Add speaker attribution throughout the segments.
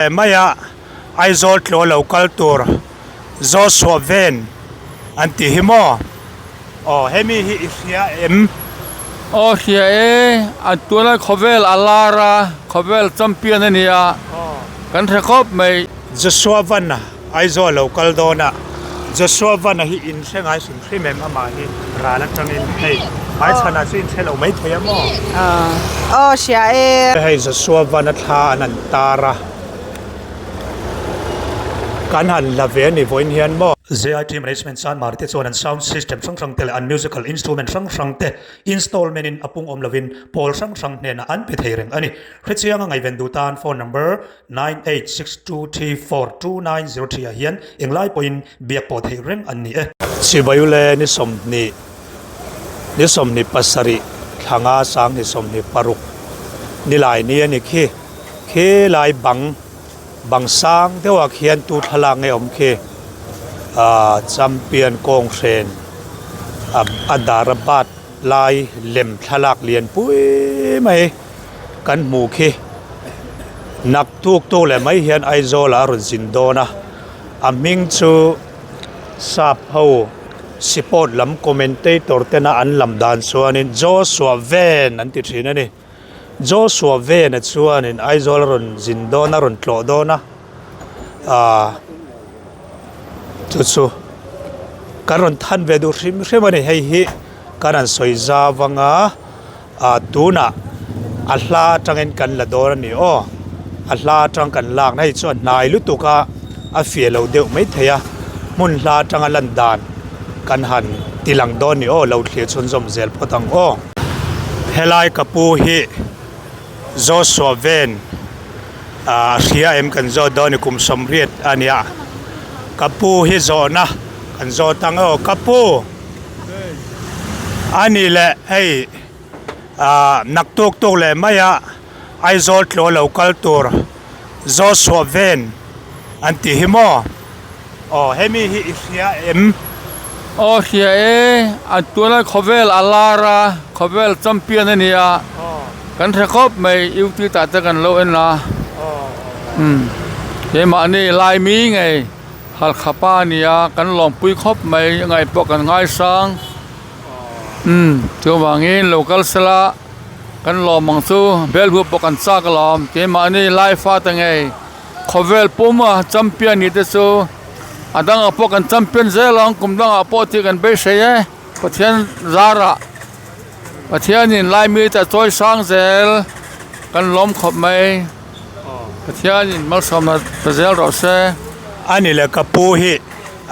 Speaker 1: Mai a, Aizawl tlaw lo kal tur Joshua Van an tih hi maw? Aw hemi hi i hria em?
Speaker 2: Aw hria e, a tuna khawvel a lar a, khawvel champion a ni a, kan hre khawp mai.
Speaker 1: Joshua Van a Aizawl lo kal dawn a, Joshua Van a hi in hre ngai hrim hrim em? Amah hi ral atangin hei hmaichhanah chu in hre lo mai thei a maw?
Speaker 3: Aw hria e.
Speaker 1: Hei Joshua Van a thla an han tar a, kan han la ve a ni vawiin hian maw? JIT Management Chanmar te chuan an sound system hrang hrang te leh an musical instrument hrang hrang te installment in a pung awm lovin pawl hrang hrang hnenah an pe thei reng a ni. Hrechianga ngaihven duh tan phone number 9862342903 ah hian englai pawhin biak pawh theih reng an ni e. Chibawiule ni sawmhnih ni sawmhnih pasarih thlanga sang ni sawmhnih paruk nilai ni a ni khi khilai bang bang sang deuhah khian tu thlalak nge awm khi ah champion kawnghren a dar a bat lai lem thlalak lian pui mai. Kan hmuh khi naktuk tuk leh mai hian Aizawl ah a rawn zin dawn a, a hming chu sap ho sport lam commentator tena an lam dan chuanin Joshua Van an ti thin a ni. Joshua Van a chuanin Aizawl a rawn zin dawn a rawn tlawh dawn a aaa chu chu kan rawn than ve duh hrim hrim a ni hei hi kan han sawi zau anga. Ah tunah a hla atangin kan la dawn a ni aw a hla atang kan lak na hei chu a hnai lutuk a a fiah lo deuh mai thei a hmun hla atanga lan dan kan han ti lang dawn a ni aw lo thlir chhunzawm zel phawt ang aw. Helai ka pu hi Joshua Van ah a hria em kan zawt dawn a ni kum sawmriat a nia ka pu hi zawhna kan zawt ang aw ka pu. A ni leh hei ah naktuk tuk leh mai a Aizawl tlaw lo kal tur Joshua Van an tih hi maw? Aw hemi hi i hria em?
Speaker 2: Aw hria e, a tuna khawvel a lar a, khawvel champion a ni a, kan hre khawp mai UT tah te kan lo en a, umm keimahni lai mi ngei. Halkha pa a nia kan lawmpui khawp mai a ngaih pawh kan ngaisang umm chuvangin lo kal sela kan lawm ang chu belbuh pawh kan chak alawm keimahni lai fate ngei khawvel puma champion ni te chu a dangah pawh kan champion zel ang kum dangah pawh tih kan beisei e Pathian zarah Pathianin lai mite a chawi sang zel kan lawm khawp mai. Pathianin malsawmna ta zel rawh se.
Speaker 1: A ni le ka pu hi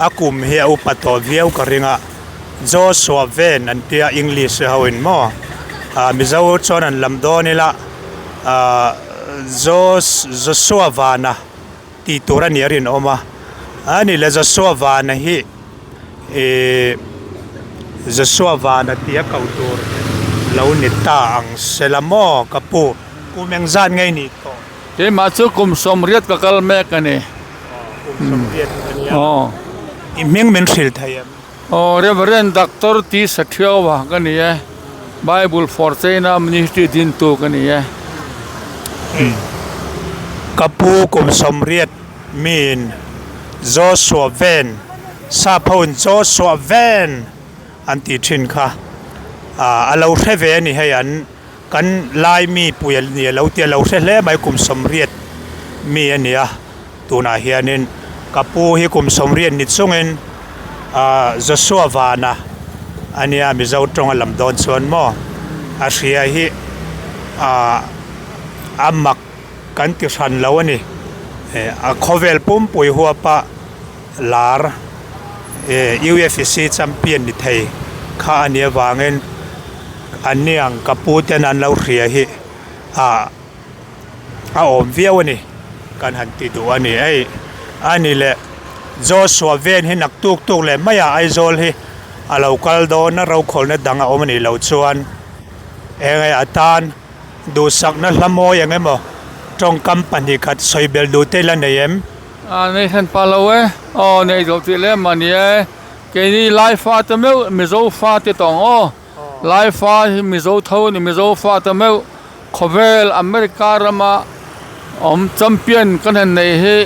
Speaker 1: a kum hi a upa tawh viau ka ring a, Joshua Van an tia English ho in maw ah Mizo chuan an lam dawn ila ah Joshua Vana tih tur a nih a rinawm a, a ni le Joshua Vana hi ih Joshua Vana tia koh tur lo ni ta ang se la maw ka pu. Kum eng zat ngei nih tawh?
Speaker 2: Keimah chu kum sawmriat ka kal mek a ni.
Speaker 1: Kum sawmriat a nia. I hming min hrilh thei em?
Speaker 2: Aw, Reverend Doctor T. Sathiaua ka ni e. Bible for China Ministry dintu ka ni e.
Speaker 1: Ka pu kum sawmriat miin Joshua Van, sap hoin Joshua Van an tih thin kha a lo hre ve a ni hei an. Kan lai mi pui a ni lo tih a lo hre hle mai kum sawmriat mi a ni a tunah hianin ka pu hi kum sawmriat ni chungin ah Joshua Vana a nia Mizo tawng a lam dawn chuan maw a hria hi ah a mak kan ti hran lo a ni a khawvel pumpui huapa lar UFC champion ni thei kha a nih avangin. An ni ang ka pu ten an lo hria hi ah a awm viau a ni kan han ti duh a ni hei a ni leh Joshua ven hi naktuk tuk leh mai ah Aizawl hi a lo kal dawn a rokhawlna dang a awm a nih loh chuan eng nge atan duhsakna hla mawi eng emaw tawngkam pahnih khat sawi belh duh te ila nei em?
Speaker 2: A nei hran pah lo e aw nei zawh tih lem a ni e keini lai fate meuh Mizo fate tawng aw. Laifa hi Mizo tho a ni, Mizo fate meuh khawvel America rama Awm champion kan han nei hi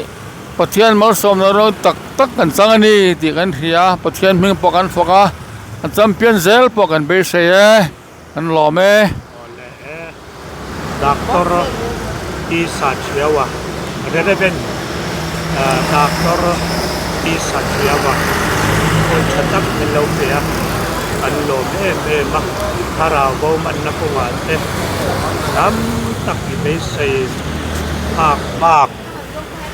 Speaker 2: Pathian malsawmna ro tak tak kan chang a ni tih kan hria a, Pathian hming pawh kan fawk a, an champion zel pawh kan beisei e, kan lawm e.
Speaker 1: Awle e, Doctor Tisa Thiaua, Reverend Doctor Tisa Thiaua hun tha tak min lo pe a, kan lawm em em a, thlarau bo manna kawngah te tam tak i beisei phak bak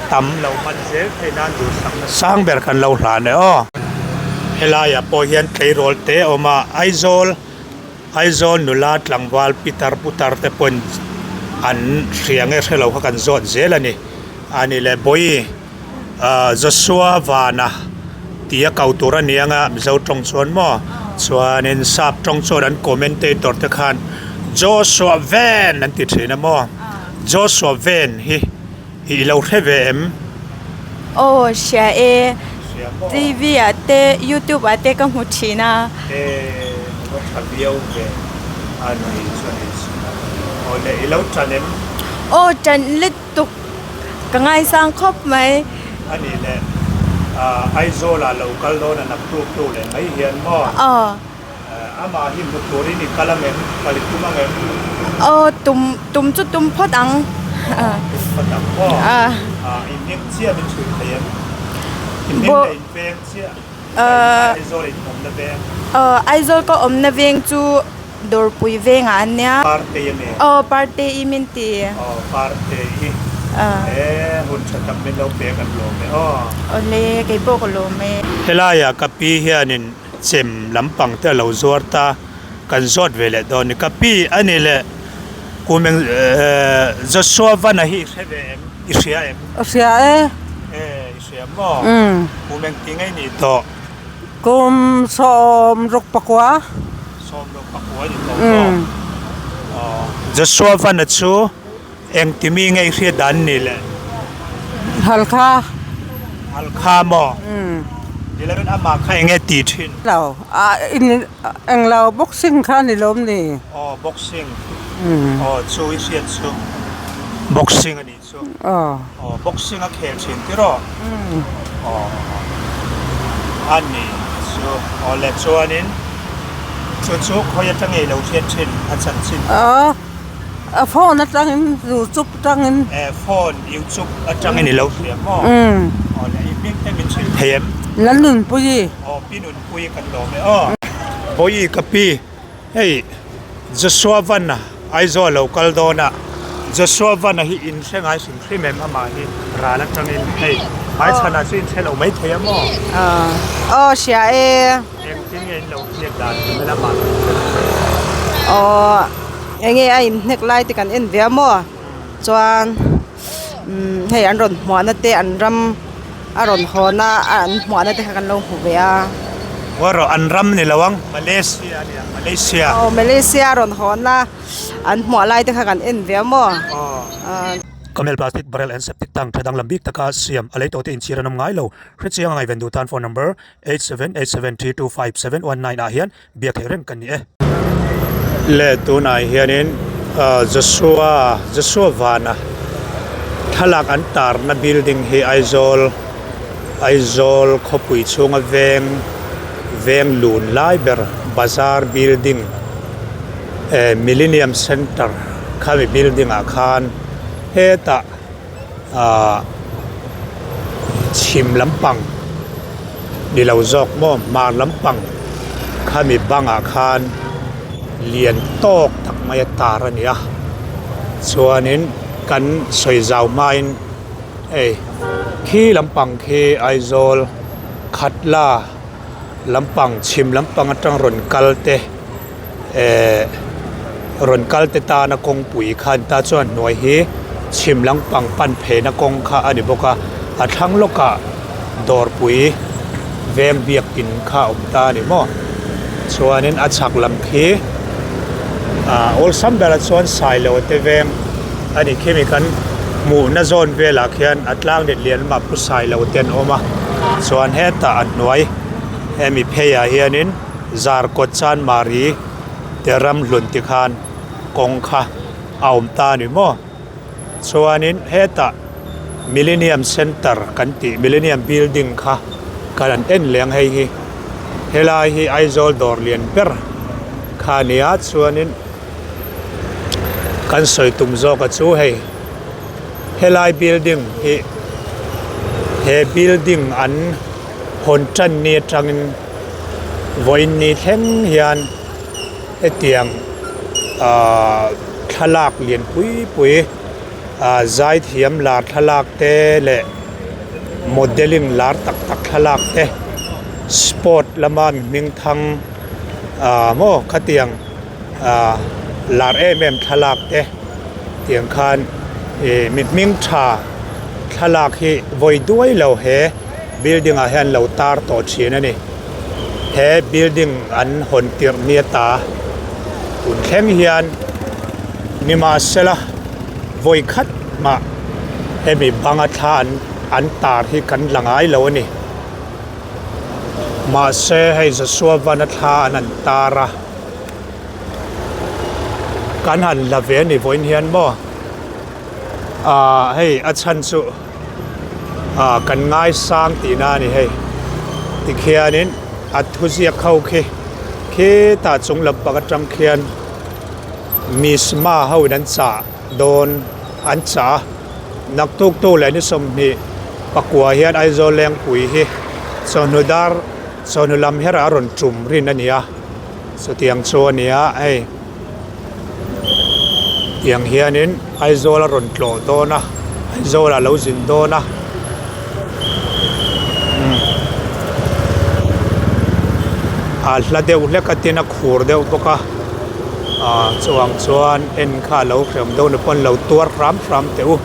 Speaker 1: tam lo man zel theih nan duhsakna sang ber kan lo hlan e aw. Helaiah pawh hian tleirawl te a awm a, Aizawl Aizawl nula tlangval pitar putar te pawn an hria nge hrelo kha kan zawt zel a ni. A ni leh Bawi ah Joshua Vana tih a ko tur a ni anga Mizo tawng chuan maw chuanin sap tawng chuan an commentator te khan Joshua Van an ti thin a maw Joshua Van hi i lo hre ve em?
Speaker 4: Aw hria e, TV ah te YouTube ah te ka hmu thin a.
Speaker 1: E va tha viau ve a ni chuan in aw le i lo tan em?
Speaker 4: Aw tan lutuk ka ngaisang khawp mai.
Speaker 1: A ni le Aizawl ah lo kal dawn a naktuk tu leh mai hian maw?
Speaker 4: Aw.
Speaker 1: Amah hi hmu turin i kal ang em? Kal i tum ang em?
Speaker 4: Aw, tum, tum chu tum phawt ang.
Speaker 1: Tum phawt ang maw? I hming chiah min chhui thei em? I hming leh in veng chiah? Aizawl in awmna veng?
Speaker 4: Aw, Aizawl ka awmna veng chu Dawrpui vengah an nia.
Speaker 1: Partei a mi?
Speaker 4: Aw, Partei i min ti.
Speaker 1: Aw, Partei i. E, hun tha tak min lo pe kan lawm e aw.
Speaker 4: Awle, kei pawh ka lawm e.
Speaker 1: Helaiah ka pi hianin Chem lampang te a lo zuar ta, kan zawt ve leh dawn ni. Ka pi a ni leh kum eng Joshua Vana hi i hre ve em? I hria em?
Speaker 3: A hria e.
Speaker 1: E, i hria maw? Kum eng ti ngei ni tawh?
Speaker 3: Kum sawmruk pakua.
Speaker 1: Sawmruk pakua ni tawh maw? Aw. Joshua Vana chu eng ti mi ngei hriat dan ni le?
Speaker 3: Halkha.
Speaker 1: Halkha maw? Ni lovin amah kha eng nge tih thin?
Speaker 3: Lo, a in eng lo boxing kha ni lawm ni.
Speaker 1: Aw boxing. Aw chu i hriat chu boxing a nih chu.
Speaker 3: Aw.
Speaker 1: Aw boxing a khel thin tiraw? Aw a nih chu. Aw le chuanin chu chu khawi atang ngei lo hriat thin a chanchin.
Speaker 3: Aw. A phone atangin YouTube atangin.
Speaker 1: Eh phone YouTube atangin i lo hria maw? Aw le i hming te min chhilh thei em?
Speaker 3: Lalnunpuii.
Speaker 1: Aw Pi Nunpuii kan lawm e aw. Bawihi ka pi hei Joshua Van a Aizawl a lo kal dawn a Joshua Van a hi in hre ngai hrim hrim em amah hi ral atangin hei hmaichhanah chu in hre lo mai thei a maw?
Speaker 3: Aw hria e.
Speaker 1: Engtin nge in lo hriat dan tih lamah kan hre lo mai.
Speaker 3: Aw enge a inhnek lai te kan en ve a maw chuan umm hei an rawn hmuahna te an ram a rawn hawn a an hmuahna te kha kan lo hmu ve a.
Speaker 1: Ngaw rawh an ram ni lo ang Malaysia a nia Malaysia.
Speaker 3: Aw Malaysia a rawn hawn a an hmuah lai te kha kan en ve a maw.
Speaker 1: Aw. Camel plastic barrel and septic tank tha danglam bik taka siam a lei tawh te inchhir an awm ngai lo. Hrechiang a ngaihven duh tan phone number 8787325719 ah hian biak theih reng kan ni e. Le tunah hianin Joshua Joshua Vana thlalak an tarna building hi Aizawl Aizawl khawpui chhunga veng veng lun lai ber bazar building eh Millennium Centre khami building ah khan hetah ahh chhim lampang ni lo zawk maw hmar lampang khami bangah khan lian tawk tak mai a tar a ni a chuanin kan sawi zau hmain hei khi lampang khi Aizawl Khatla lampang chhim lampang atang rawn kal te eh rawn kal te tana kawngpui kha an ta chuan hnuai hi chhim lampang pan pheina kawng kha a ni bawk a a thlang lawkah dawrpui veng biakin kha a awm ta a ni maw chuanin a chhak lam khi ah awlsam berah chuan sailo te veng a ni khi mi kan hmuhna zawn velah khian a tlang let lian lamah pu sailo te an awm a chuan hetah a hnuai hemi pheiah hianin. Zarkawt Chanmari te ram hlun ti khan kawng kha a awm ta a ni maw? Chuanin hetah Millennium Centre kan tih Millennium Building kha kan han en leh ang hei hi. Helai hi Aizawl dawr lian ber kha a ni a, chuanin kan sawi tum zawk a chu hei helai building hi he building an hawn tan ni atangin vawiin ni thleng hian hetiang ahh thlalak lian pui pui ahh zaithiam lar thlalak te leh modelling lar tak tak thlalak te sport lama mi hming thang ahh maw khatiang ahh lar em em thlalak te tiang khan ih mi hming tha thlalak hi vawi duai lo he building ah hian lo tar tawh thin a ni he building an hawn tirh nia ta tun thleng hian nimahsela vawi khat mah hemi banga thla an an tar hi kan la ngai lo a ni mahse hei Joshua van a thla an han tar a kan han la ve a ni vawiin hian maw ah hei a chhan chu ah kan ngaisang tihna a ni hei tikhianin a thuziak ho khi khitah chung lampang atang khian Misma ho in an chah dawn an chah a naktuk tu leh ni 20 pakua hian Aizawl Lengpui hi chawhnu dar chawhnu lam herah a rawn tum rin a ni a chutiang chu a ni a hei tiang hianin Aizawl a rawn tlawh dawn a Aizawl ah lo zin dawn a a hla deuh hlek a tin a khur deuh bawk a ah chuang chuan en kha a lo hrem dawn a pawn lo tuar hram hram teh u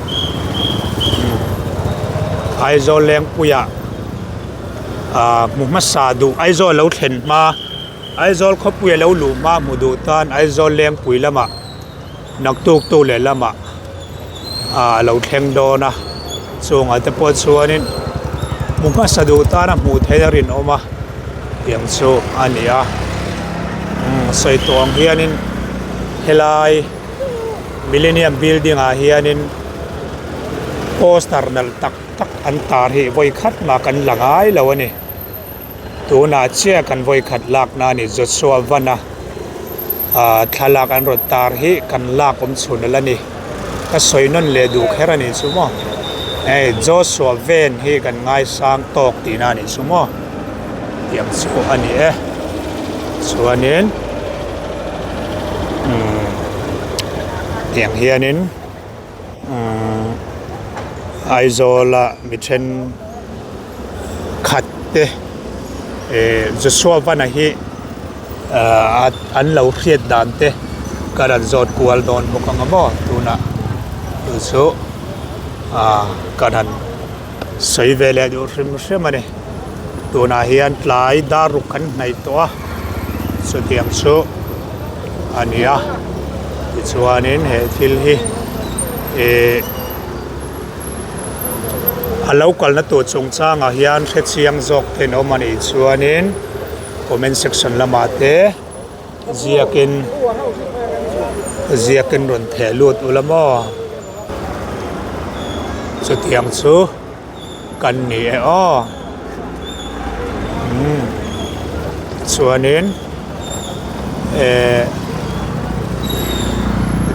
Speaker 1: Aizawl Lengpuiah ah hmu hmasa duh Aizawl lo thlen hma Aizawl khawpui a lo luh hma hmu duh tan Aizawl Lengpui lamah naktuk tu leh lamah ah a lo thleng dawn a chungah te pawh chuanin hmu hmasa duh tana hmuh theih a rinawm a tiang chu a ni a umm sawi tawh ang hianin helai Millennium building ah hianin poster nalh tak tak an tar hi vawi khat mah kan la ngai lo a ni. Tunah chiah kan vawikhat lakna a ni Joshua Van-a ah thlalak an rawn tar hi kan lak awm chhun ala ni. Ka sawi nawn leh duh kher a nih chu maw. Hei Joshua Van hi kan ngaisang tawk tihna a nih chu maw. Tiang chu a ni e. Chuanin umm tiang hianin umm Aizawl-a mi then khat te eh Joshua Van-a hi ah an lo hriat dan te ka rawn zawt kual dawn bawk ang a maw tunah chu chu ah ka rawn sawi ve leh duh hrim hrim a ni tunah hian tlai dar ruk kan hnaih tawh a chutiang chu a ni a tichuanin he thil hi eh. A lo kalna tur chungchangah hian hrechiang zawk te an awm a nih chuanin comment section lamah te ziakin ziakin rawn theh lut ula maw chutiang chu kan ni e aw umm chuanin eh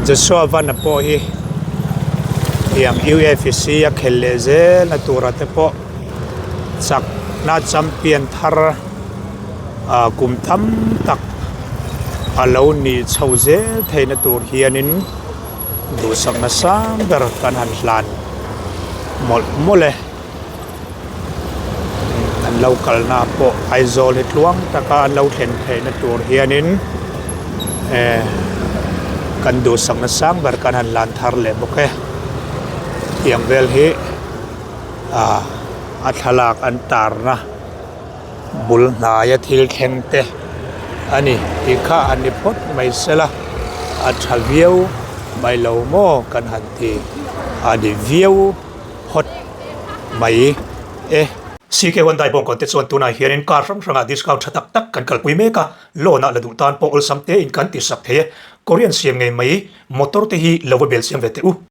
Speaker 1: Joshua Van-a pawh hi tiang U_F_C a khel leh zel a tura te pawh chakna champion thar ah kum tam tak a lo nih chho zel theihna tur hianin duhsakna sang ber kan han hlan mawlh mawlh e. An lo kalna pawh Aizawl hi tluang taka an lo thlen theihna tur hianin eh kan duhsakna sang ber kan han lan thar leh bawk e. Tiang vel hi ah a thlalak an tarna bul hnaia thil thleng te a ni tih kha a ni phawt mai sela a tha viau mai lo maw kan han ti a ni viau. Hot mai e. CK Hyundai bawngkawn te chuan tunah hianin car hrang hrangah discount tha tak tak kan kalpui mek a, loan ah la duh tan pawh awlsam tein kan ti sak thei e. Korean siam ngei mai motor te hi lo va bel siam ve teh u.